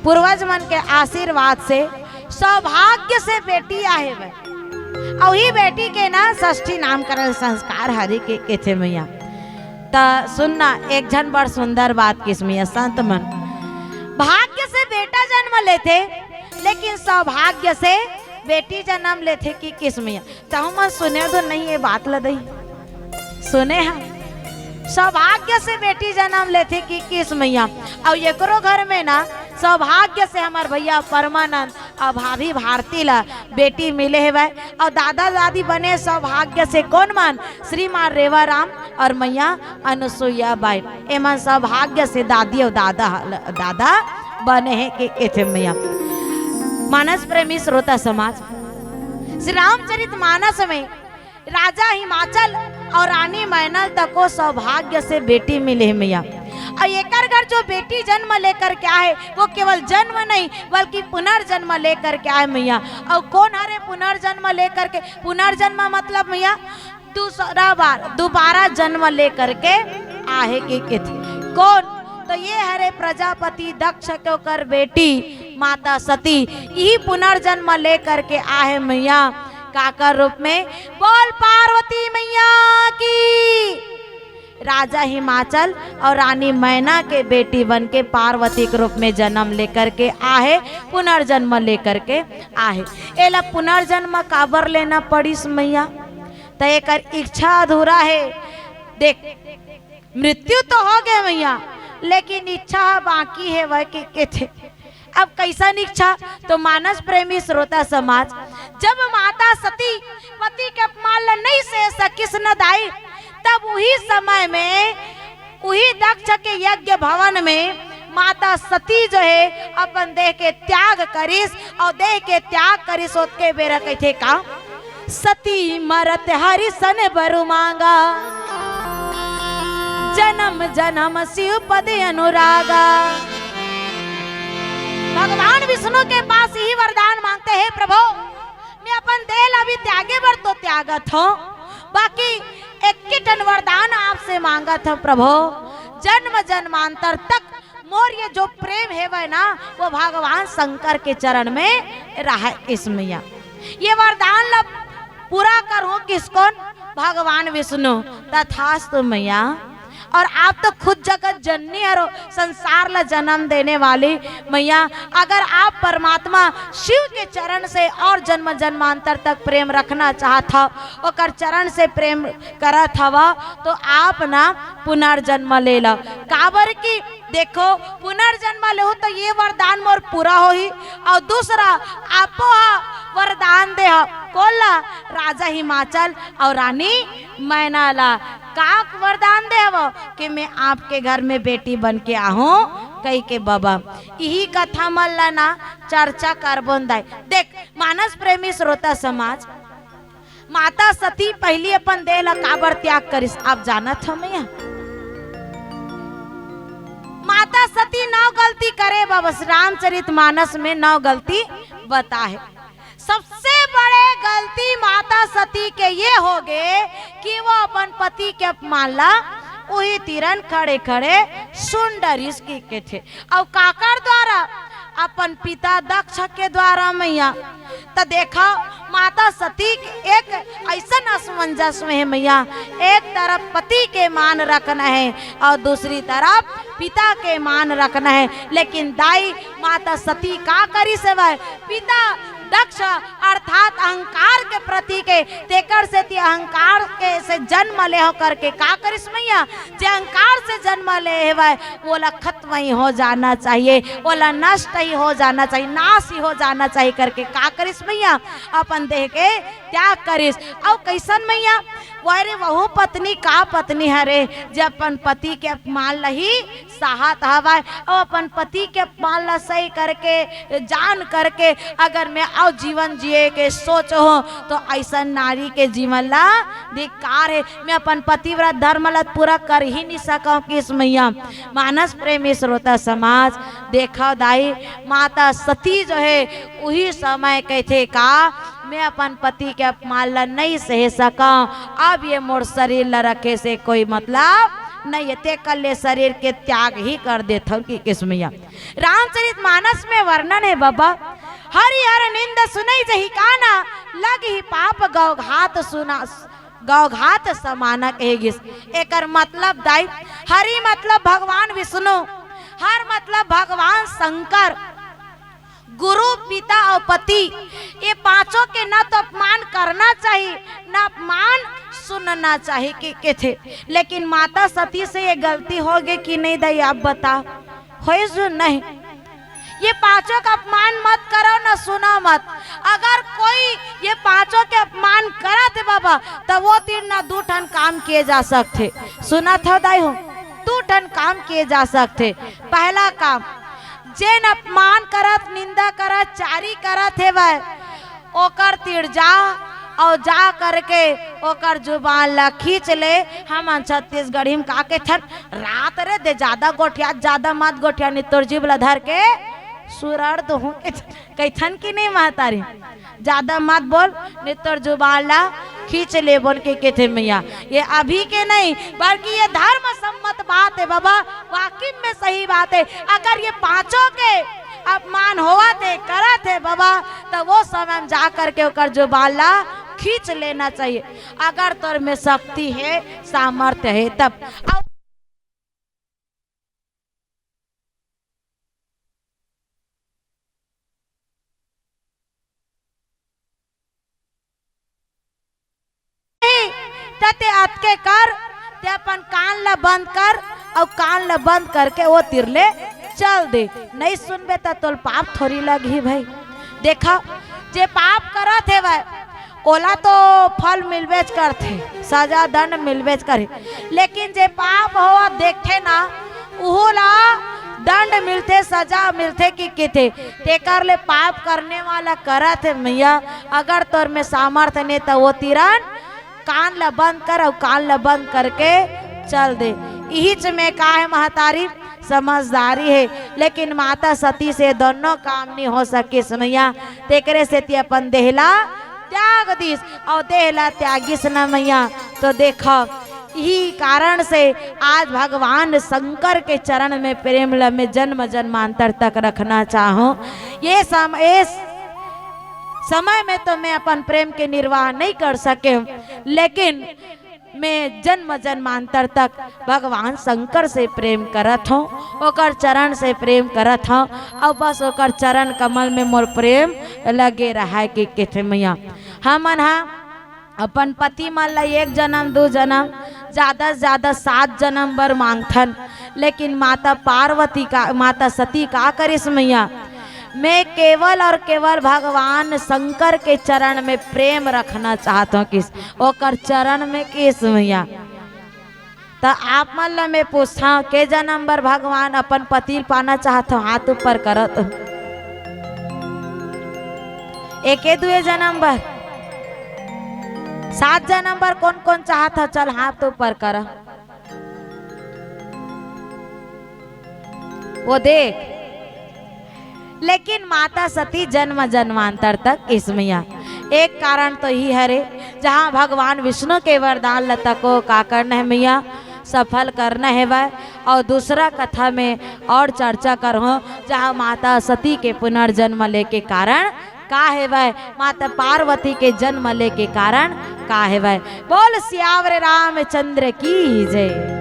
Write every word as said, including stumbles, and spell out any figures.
पूर्वज मन के आशीर्वाद से सौभाग्य से बेटी आहे वै। अउ ही बेटी के ना षष्ठी नामकरण संस्कार हरे के कथे मैया। त सुन ना, एक झन बड़ सुंदर बात किस मैया, संत मन, भाग्य से बेटा जन्म लेथे, लेकिन सौभाग्य से बेटी जन्म लेथे कि किस मैया। तहु मन सुने तो नहीं ये बात ल दई, सुने हा। सौभाग्य से बेटी जन्म लेथे कि किस मैया। अउ एकरो घर में ना सौभाग्य से हमर भैया परमानंद अउ भाभी भारती ला बेटी मिले हेवय। अउ दादा दादी बने सौभाग्य से कोन मन? श्रीमान रेवाराम अउ मैया अनुसुईया बाई। एमन सौभाग्य से दादी अउ दादा, दादा बने हे के कथे मैया। मानस प्रेमी श्रोता समाज, श्री रामचरित मानस में राजा हिमाचल अउ रानी मैना ल तको सौभाग्य से बेटी मिले हे मैया। अउ एकर घर जो बेटी जन्म लेकर के आहे, वो केवल जन्म नहीं, बल्कि पुनर्जन्म लेकर के आहे मैया। अउ कोन हरे पुनर्जन्म लेकर के? पुनर्जन्म मतलब मैया, दूसरा बार, दोबारा जन्म लेकर के आहे के कथे। कोन? तो ये हरे प्रजापति दक्ष के ओकर बेटी माता सती, इही पुनर्जन्म लेकर के आहे मैया। काकर रूप में? बोल पार्वती मैया की। राजा हिमाचल अउ रानी मैना के बेटी बन के पार्वती के रूप में जन्म लेकर के आहे, पुनर्जन्म लेकर के आहे। एला पुनर्जन्म काबर लेना पड़िस मैया? त एकर इच्छा अधूरा हे। देख, मृत्यु तो हो गे मैया, लेकिन इच्छा ह बाकी हे, वह के, के थे। अब कैसन इच्छा? तो मानस प्रेमी श्रोता समाज, जब माता सती पति के अपमान ल नहीं सह सकिस न दाई, तब उही समय में, उही दक्ष के यज्ञ भवन में माता सती जो हे, अपन देह के त्याग करिस, अउ देह के त्याग करिस, ओतके बेरा कहिथे का, सती मरत हरिसन बरु मांगा, जन्म जन्म शिव पद अनुरागा। भगवान विष्णु के पास यही वरदान मांगते हैं, प्रभु, मैं अपन देह ला भी त्यागे बर तो त्यागत हूँ, बाकी एक ठन वरदान आपसे मांगत हूँ प्रभु, जन्म जन्मांतर तक मोर ये जो प्रेम हेवय ना, वो भगवान शंकर के चरण में रहय। इस मैया ये वरदान ला पूरा करहूं किसकोन? भगवान विष्णु। तथास्तु मैया। और आप तो खुद जगत जननी हरो, संसार ला जन्म देने वाली मैया। अगर आप परमात्मा शिव के चरण से और जन्म जन्मांतर तक प्रेम रखना चाहत हव, ओकर चरण से प्रेम करत हव, तो आप ना पुनर्जन्म ले लो। काबर कि देखो, पुनर्जन्म लेहू तो ये वरदान मोर पूरा होही। और दूसरा, आपो ह वरदान दे हव, कोन ला? राजा हिमाचल और रानी मैना ला। का वरदान दे हव? कि मैं आपके घर में बेटी बन के आहूं, कहि के बबा। इही कथा मन ला ना चर्चा करबोन दाई। देख, मानस प्रेमी श्रोता समाज, माता सती पहिली अपन देह ला काबर त्याग करिस, आप जानत हव मैया? माता सती नौ गलती करे, बाबा श्री रामचरित मानस में नौ गलती बताहे। सबसे बड़े गलती माता सती के ये होगे कि वो अपन पति के अपमान ला उही तीरन खड़े खड़े सुन डरिस कि कथे। अउ काकर द्वारा? अपन पिता दक्ष के द्वारा मैया। त देखव, माता सती के एक अइसन असमंजस में हे मैया, एक तरफ पति के मान रखना हे और दूसरी तरफ पिता के मान रखना हे। लेकिन दाई माता सती का करिस हेवय? पिता दक्ष अर्थात अहंकार के प्रतीक हे, तेकर सेती अहंकार के से जन्म लेहव करके का करिस मैया? जे अहंकार से जन्म ले हेवय, ओला खत्म ही हो जाना चाहिए, ओला नष्ट ही हो जाना चाहिए, नाश ही हो जाना चाहिए करके का करिस मैया? अपन देह के त्याग करिस। अउ कइसन मैया? वो रे, वहू पत्नी का पत्नी हरे, जे अपन पति के अपमान ल ही सहत हवय, अउ अपन पति के अपमान ला सही करके, जान करके अगर मैं अउ जीवन जिए के सोचहूं, तो अइसन नारी के जीवन ला धिक्कार हे। मैं अपन पतिव्रत धर्म ला पूरा कर ही नहीं सकंव किस मैया। मानस प्रेमी श्रोता समाज, देखव दाई, माता सती जो हे, उही समय कहिथे का, मैं अपन पति के अपमान ला नहीं सह सकंव, अब ये मोर शरीर ला रखे से कोई मतलब नहीं, ये तेकर ले शरीर के त्याग ही कर देथव कि किस मैया। रामचरित मानस में वर्णन हे बाबा, हरि हर निंद सुनई जहि काना, लग ही पाप गौ घात सुना, गौ घात समाना कहे गिस। एकर मतलब दाई, हरि मतलब भगवान विष्णु, हर मतलब भगवान शंकर, गुरु, पिता और पति, ये पांचों के ना तो अपमान करना चाहिए, ना अपमान सुनना चाहिए कि कथे। लेकिन माता सती से ये गलती हो गई कि नहीं दाई, आप बता, होइस जो नहीं? ये पांचों का अपमान मत करो, ना सुना मत। अगर कोई ये पांचों के अपमान करत हे बाबा, त वो तीर ना दू ठन काम किए जा सकथे। सुनत हो दाई हो, दू ठन काम किए जा सकथे। पहला काम, जेन अपमान करत, निंदा करत, चारी करत हेवय, ओकर तीर जा अउ जा करके ओकर जुबान ला खींच ले। हमन छत्तीसगढ़ी में का कथन, रात रे दे जादा गोठिया, जादा मत गोठिया, नहीं तोर जीभ ला धर के सुरड़ दूहूं, कथन कि नहीं महतारी? जादा मत बोल, नहीं तोर जुबान ला खींच लेबोन के कथे मैया। ये अभी के नहीं, बल्कि ये धर्म सम्मत बात हे बाबा, वाकई में सही बात हे। अगर ये पांचों के अपमान होवत हे, करत हे बाबा, त वो समय में जा करके ओकर जुबान ला खींच लेना चाहिए। अगर तोर में शक्ति हे, सामर्थ्य हे तब। अउ नहीं, त ते अतके कर, ते अपन कान ला बंद कर, अउ कान ला बंद करके वो तीर ले चल दे। नहीं सुनबे त तोल पाप थोरी लगही भाई। देखा, जे पाप करत हेवय, ओला तो फल मिलबेच करथे, सजा दंड मिलबेच करही, लेकिन जे पाप होवत देखथे ना, उहू ला दंड मिलथे, सजा मिलथे कि कथे। तेकर ले पाप करने वाला करत हे मैया, अगर तोर में सामर्थ्य नहीं त वो तीरन कान ला बंद कर अउ कान ला बंद करके चल दे। इहीच में का हे महतारी, समझदारी हे, लेकिन माता सती से दोनों काम नहीं हो सकिस मैया। तेकरे सेती अपन देह ला त्याग दिस, अउ देह ला त्यागिस न मैया। तो देखा, इही कारण से आज भगवान शंकर के चरण में प्रेम ला मैं जन्म जन्मांतर तक रखना चाहूं। ये सम-, इस समय में तो मैं अपन प्रेम के निर्वाह नहीं कर सके हूं, लेकिन मैं जन्म जन्मांतर तक भगवान शंकर से प्रेम करत हूं, ओकर चरण से प्रेम करत हूं, अउ बस ओकर चरण कमल में मोर प्रेम लगे रहाय कि कथे मैया। हमन हा अपन पति मन ला एक जन्म, दू जन्म, ज्यादा से ज्यादा सात जन्म बर मांगथन, लेकिन माता पार्वती का, माता सती का करिस मैया, मैं केवल और केवल भगवान शंकर के चरण में प्रेम रखना चाहत हूं किस, ओकर चरण में किस मैया। त आप मन ला मैं पूछथंव, के जन्म बर भगवान अपन पति ल पाना चाहत हव? हाथ ऊपर करत। एके दुए जन्म बर, सात जन्म बर कोन कोन चाहत हव? चल हाथ ऊपर कर। वो देख, लेकिन माता सती जन्म जन्मांतर तक किस मैया। एक कारण तो ही हरे, जहाँ भगवान विष्णु के वरदान ल तको का करना हे मैया, सफल करना हेवय। अउ दूसरा कथा में अउ चर्चा करहूं, जहाँ माता सती के पुनर्जन्म लेके कारण का हेवय, माता पार्वती के जन्म लेके कारण का हेवय। बोल सियावर रामचंद्र की जय।